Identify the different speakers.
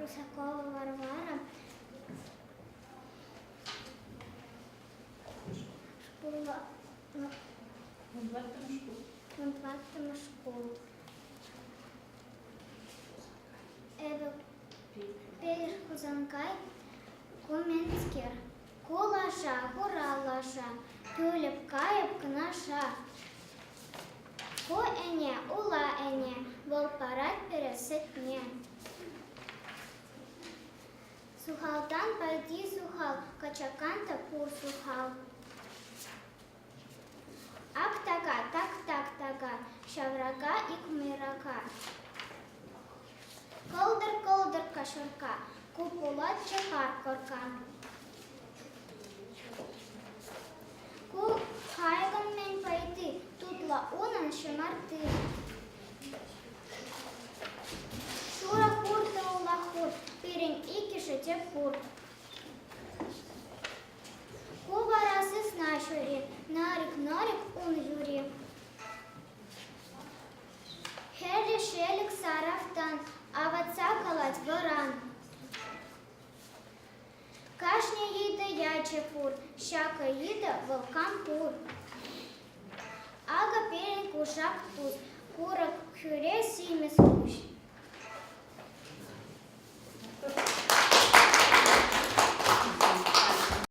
Speaker 1: Усакова Варвара шкула вунтӑваттӑмӗш шкул. Эпӗ Петӗр Хусанкай куменскер. Ку лаша, хура лаша, кӳлӗп кайӑп кӑнаша. Ку ӗне, ула ӗне, вӑл парать пире сӗтне. Сухалтан пайти сухал, качакан та пур сухал. Ак така, так-так така, ҫаврака ик мӑйрака. Кӑлтӑр-кӑлтӑр кашӑрка, ку пулать чӑпар кӑрка. Ку кайӑкӑн-мӗн пайти, тутлӑ унӑн ҫӑмарти. Шурӑ хур та ула хур, пирӗн иккӗшӗ те пур. Ку вара сысна ҫури, нарик-нарик ун юри. Хӗрлӗ шелӗк сар автан авӑтса калать вӑран. Кашни йытӑ ячӗ пур, ҫакӑ йытӑ вӑл кампур. Акӑ пирӗн кушак тус, курӑк хӳре симӗс куҫ.